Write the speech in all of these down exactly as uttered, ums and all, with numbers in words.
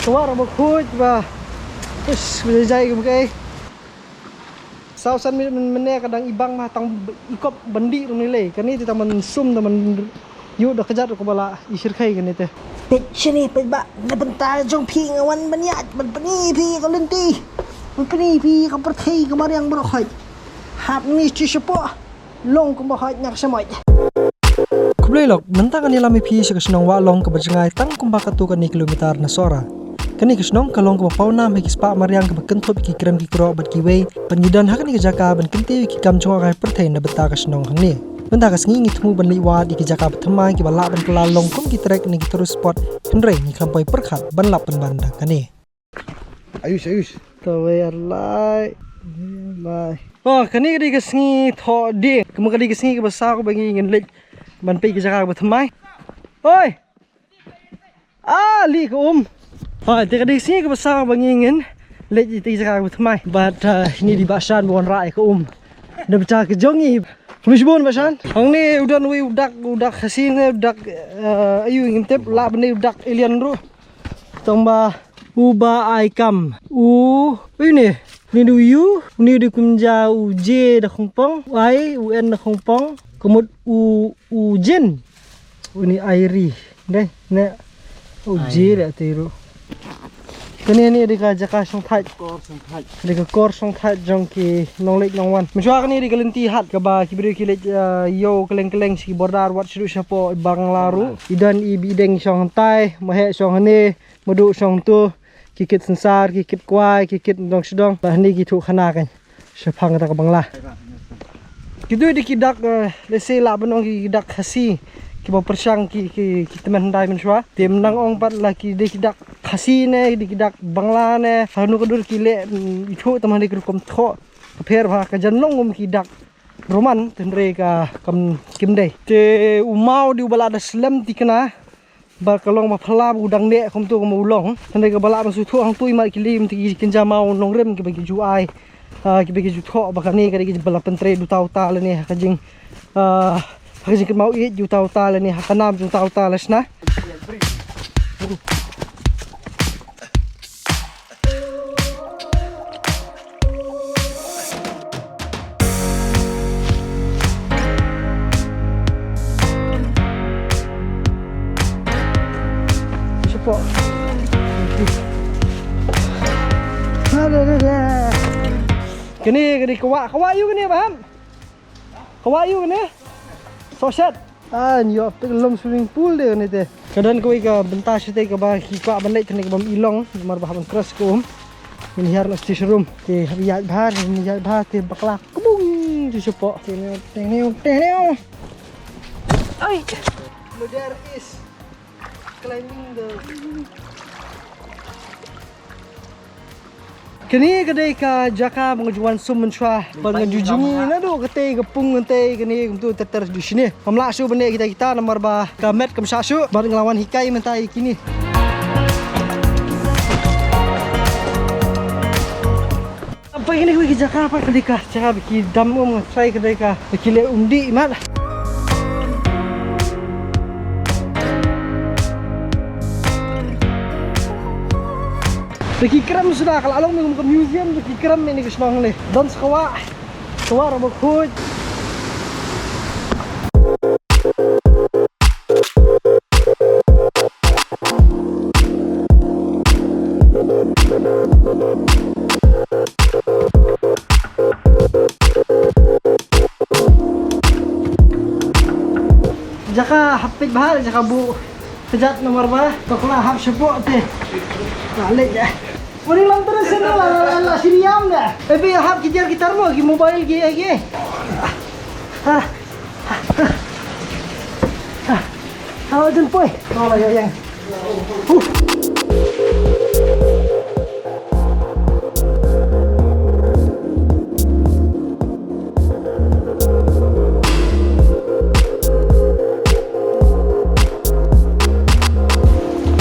Wah, rama khuid ba. Us, ba jai kum kai. Saw san minit mynne ka dang i bang ma tang i kop ban dih rung ni lei. Kane te tang ban sum tang ban yu da kjat ko ba la i shirkhai kane te. Peit shane peit ba na bynta jong phi nga wan ban ïaid ban pyni phi ka lynti. Ban pyni phi ka pyrthei ka mariang baroh khoit. Hap ni chi shapoh. Long kumba hait nak shamai. Khublei lok, mynta ngan ïalam ïa phi sha ka shnong Wahlong kaba jngai tang kumba katto katne kilometer na Sohra. Kane ka shnong ka long kaba pawnam ha ki spah mariang kaba kynthup ïa ki krem ki krok bad kiwei, bad ngi don ha kane ka jaka ban kyntiew ïa ki kam jngohkai pyrthei na bynta ka shnong hangne. Mynta ka sngi ngi thmu ban leit wad ïa ki jaka ba thymmai kiba lah ban kylla long kum ki trek ne ki tourist spot, hynrei ngi khlem poi pyrkhat ban lap pynban da kane. Ayush, Ayush. To wei ar lai. Lai. Oh, kane ka dei ka sngi Thohdieng. Kumba ka dei ka sngi kaba saw kaba ngi ngin leit ban peit ka jaka kaba thymmai. Oi. Ah, lih ka um. Hoi, te ka dei ka sngi kaba saw kaba ngi ngin leit ïa ka jaka kaba thymmai. Bad, uh, ini dei Bah Shan ba wanrah ïa ka um. Da bynta ka jong ngi. Khublei shibun Bah Shan. Hangne u don uwei u dak, u dak Khasi ne, u dak, uh, ayu ngim tip, lah ban dei u dak alien ruh. Tang ba u ba ai kam. U, u ne. Ni du yu, ni du kumja u je da khongpong. U ai, u en da khongpong. Kumut u, u jin. U ni ai ri. Dei, ne. U je da te ru. Kane ni dei ka jaka shong thait. Kor shong thait. Dei ka kor shong thait jong ki nongleit nongwan. Mynshuwa kane dei ka lynti hat kaba ki briew ki leit, eh, ïew kylleng kylleng sha ki border wat shaduh shapoh Bangla ruh. I don i bideng shong hangtai, maheh shong hane, maduh shong tu, ki kit synsar, ki kit kwai, ki kit dong sdong. Ba hane ki thuh khana kan. Shaphang kata ka Bangla. Ki dei ki dak, eh, lehse lah ban ong ki dak Khasi. Kiba pyrshang ki, ki, ki tymmen hyndai mynshuwa. Te mynta ong pat la ki dei ki dak Khasi ne, dei ki dak Bangla ne. Hanu ka dur ki leh, mm, i thuh tang hynrei ki rukom thoh. Ka pher bha ka jan long kum ki dak Roman, te hynrei ka kam kim dei. Te u maw dei uba la da slem tikna. Ba ka long ba phylla ba u dang neh kumto kumba u long. Hynrei kaba lah ban sngewthuh hangto i mat ki lei mynta ki kynja maw nongrim kiba ki ju ai. Ah, kiba ki ju thoh ba kane ka dei kiba la pyntrei da uta uta lane ha ka jing, ah, ha ka jingkynmaw ïeit da uta uta lane ha ka nam jong uta uta la shna. Shapoh. Kane, kane ka wah, ka wah ïu kane ba ham. Ka wah ïu kane. Sohshet. Ah, ngi ïoh peit ka long swimming pool de kane te. Ka don kawei ka bynta shatei kaba ki kwah ban leit kane kaba ym i long, namar ba hap ban crash ka um. Ngin hiar na station room. Te hap ïaid bha, ngin ïaid bha te bakla kbung tu shapoh. Te neo, te neo, te neo. Oi. There is climbing the Kane ka dei ka jaka ba nga ju wan sum mynshuwa. Ba nga ju jngi naduh katei ka pung katei kane kumtu ter ter ju shane. Ngam lah shuh ban leh kita kita namar ba ka met kam shah shuh. Bad nga la wan hikai mynta ïa kine. Apa kane kawei ka jaka pat ka dei ka jaka ba ki dam um nga try ka dei ka ba ki leh um dih mat. Ba ki krem suda ka la long me kum ka museum ba ki krem me ne ka shnong ne. Don sa ka wah. Ka wah rama khuid. Jaka hapit bha jaka bu. Kejat nomor ba, to kena hap shapoh te. Balik ya. Mari lang terus sana lah, lah, lah, lah, sini yam dah. Tapi hap kejar kita mo, ki mobile ki, ki. Ha. Ha. Ha. Ha, jempoi. Oh, ya, ya. Huh.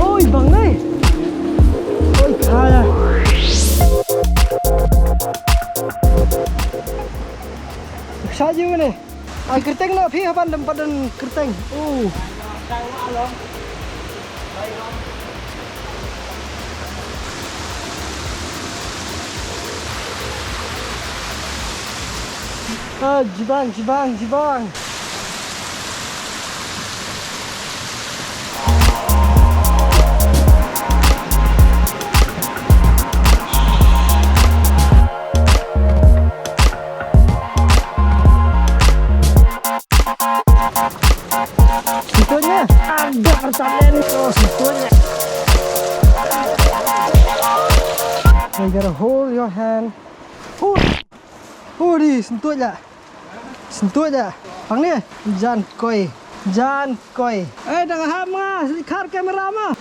Oi, bang nai. Oi, kaya. Sa jiu ne. Ai kyrteng na phi haban dem padan kyrteng. Oh. Ah, jibang, jibang, jibang. Sentut ïa. Agak tertahan. Oh, sentut ïa. You gotta hold your hand. Hold. Hold, sentut ïa. Sentut ïa. Hangne. Jan koi. Jan koi. Eh, dang hap ma. Khar kamera ma.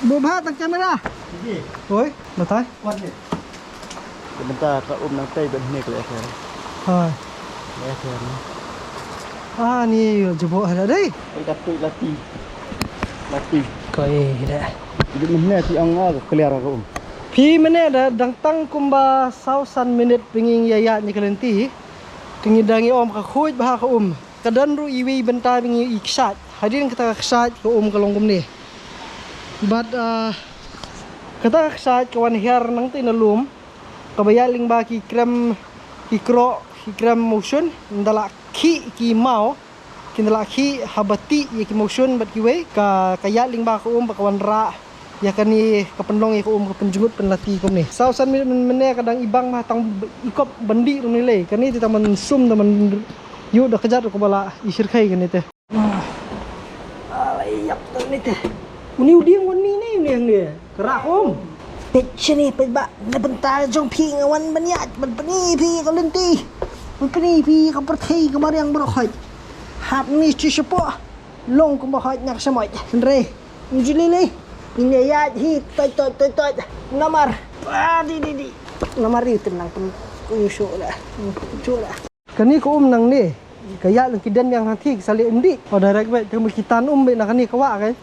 Buh bha tang kamera. Oi, batai. Bynta ka um nangtai ban hne ka leh. Ha. Leh ni. Ah, ni jubok hada dei. Ai ka tui lati. Lati. Koi da. Jubok hne ti ong nga ka clear ka um. Phi mynne da dang tang kumba saw san minit pyngi ïa ïa ni ka lynti. Te ngi dang ïa ong ka khuid bha ka um. Ka don ruh iwei bynta ba ngi i kshaid. Hadien kata ka kshaid ka um ka long kumne. Bad, ah, kata ka kshaid ka wan hiar nangta na lum. Kaba ïaid lyngba ki krem, ki krok, ki krem mawshun, ynda la khih ki maw, kin da la khih haba tih ïa ki mawshun bad kiwei, ka, ka ïaid lyngba ka um ba ka wan rah ïa kane, ka pynlong ïa ka um ka pynjngut pynlati kumne. Saw san minit mynne ka dang ibang ma tang ikop ban dih ruh ne lei. Kane te tang ban sum da ban ïuh da kjat ruh kaba la i shyrkhei kane te. Ah. Ala ïap tang ne te. Uni u ding wan mi ne uni hangne. Ka rah um. Peit shane peit ba na bynta jong phi nga wan ban ïaid ban pyni phi ka lynti. Ban pyni phi ka pyrthei ka mariang baroh hoi. Hap ni chi shapoh. Long kumba hoi nyak shamoit. Hynrei. Ngi ju lili. Ngi ïaid hi toi toi toi toi. Namar. Ah, di di di. Namar ri tenang pun. Ku shu la. Shu la. Kane ka um nangne ka ïaid lang ki den ïang hangthie ki sa leh um dih. Oh, direct beit te mut ki tan um beit na kane ka wah kai.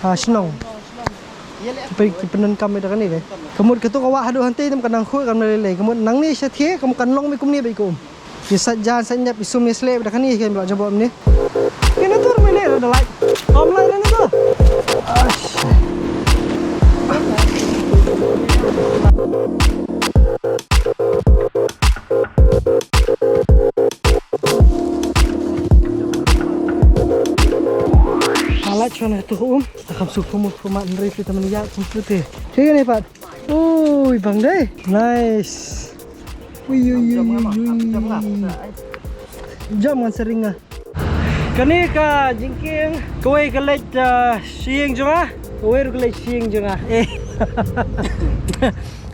Ha shnong. Ki pyn, ki pyndonkam beit da kane kai. Ka mut katu ka wah haduh hangtei te mut ka nang khuid kam lei lei. Ka mut nangne sha thie ka mut kan long beit kumne beit ka um. Ïa sait jan sait ñiap, ïa sum ïa sleh, da kane ïa kem la jabok mne. Ïa na tur mene da lait. Om lait na tur. Ash. Lait shwa na tu um. Kham suk phu mut phu mat nri phi ta mane ïa kum phu te. Te ne pat. Ui bang dei. Nice. Ui, ui, ui, ui, ui. Jam ngan sering ah. Kane ka jingkieng, kawei ka leit, ah, shyieng jong nga, kawei ruh ka leit shyieng jong nga. Eh.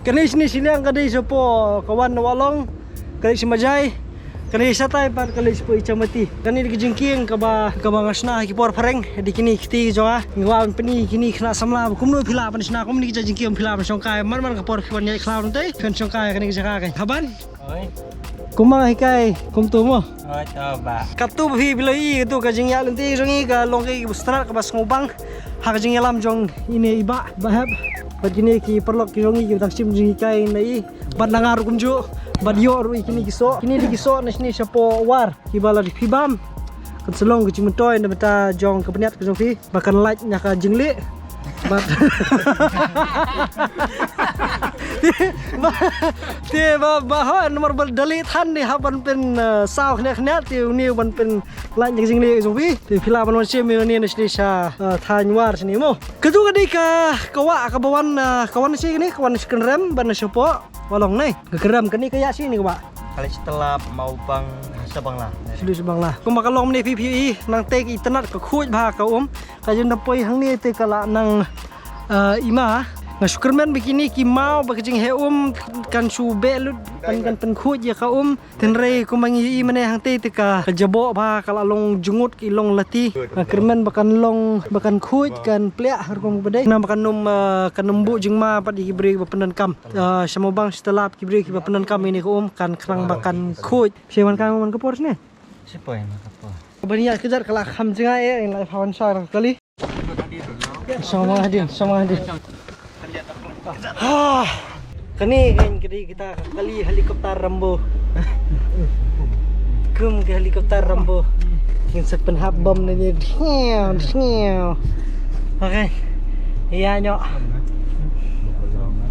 Kane shane shiliang ka dei shapoh ka wan na Wahlong, ka leit sha Majai. Kane shatai pat ka leit shapoh i Chamati. Kane dei ka jingkieng kaba, kaba nga shna ha ki por phareng, dei kine ki kti jong nga. Nga wan pyni kine ki khynnah samla ba kumno phi lah ban shna kumne ki jingkieng, phi lah ban shongkai. Man man ka por phi wan ïaid khlaw nangtai, phi wan shongkai kane ka jaka kai. Haban? Oi. Kumba nga hikai kumtu mo. Oi, to ba. Katu ba phi phi la i katu ka jingïaid lynti jong i ka long ka i ba strat kaba sngewbang. Ha ka jingïalam jong ine i bah, bah hep. Bad kine ki paralok ki jong i ki ba dang shim jinghikai na i. Bad na nga ruh kumjuh. Bad ïoh ruh i kine ki soh. Kine dei ki soh na shane shapoh War. Kiba la dei phi bam. Kan sa long ka jingmyntoi na bynta jong ka bniat ka jong phi. Ba kan lait na ka jingleh. Bad te ba, te ba, ba ho namar ba da leh than ne hap ban pyn, eh, saw khniat khniat te une ban pynlait na ka jingleh jong phi. Te phi lah ban wan shim une na shane sha, eh, thaiñ War shane mo. Katu ka dei ka, ka wah kaba wan, eh, ka wan na shane, ka wan na Skynrem ban na shapoh Wahlong ne. Ka Skynrem kane ka ïa shane ka wah. Ka leit sha Tlap, Mawbang, sha Bangla. Sha Bangla. Kumba ka long ne phi phi i nangte ka itynnad ka khuid bha ka um. Ka jin da poi hangne te ka la nang, eh, ima. Nga shu kyrmen ba kine ki maw ba ka jingheh um kan shu beh lut kan, kan pynkhuid ïa ka um. Hynrei kumba ngi i mane hangte te ka, ka jabok bha ka la long jngut ki long lati. Nga kyrmen ba kan long ba kan khuid kan pliah har kum ba dei. Namar ba kan ym, eh, kan ym buh jingma pat ïa ki briew ba pyndonkam. Eh, sha Mawbang sha Tlap ki briew kiba pyndonkam ïa kane ka um kan khnang ba kan khuid. Shi wan ka man ka por shane. Shi poi man ka por. Ban ïa kjat ka la kham jngai eh, in la pha wan sha ka kali. Shong ma hadin, shong ma hadin. Ha. Kane kan ka dei kita ka kali helikopter Rambo. Kum ka helikopter Rambo. Ngin sa pynhap bom na ni. Okay. Ïa nyo.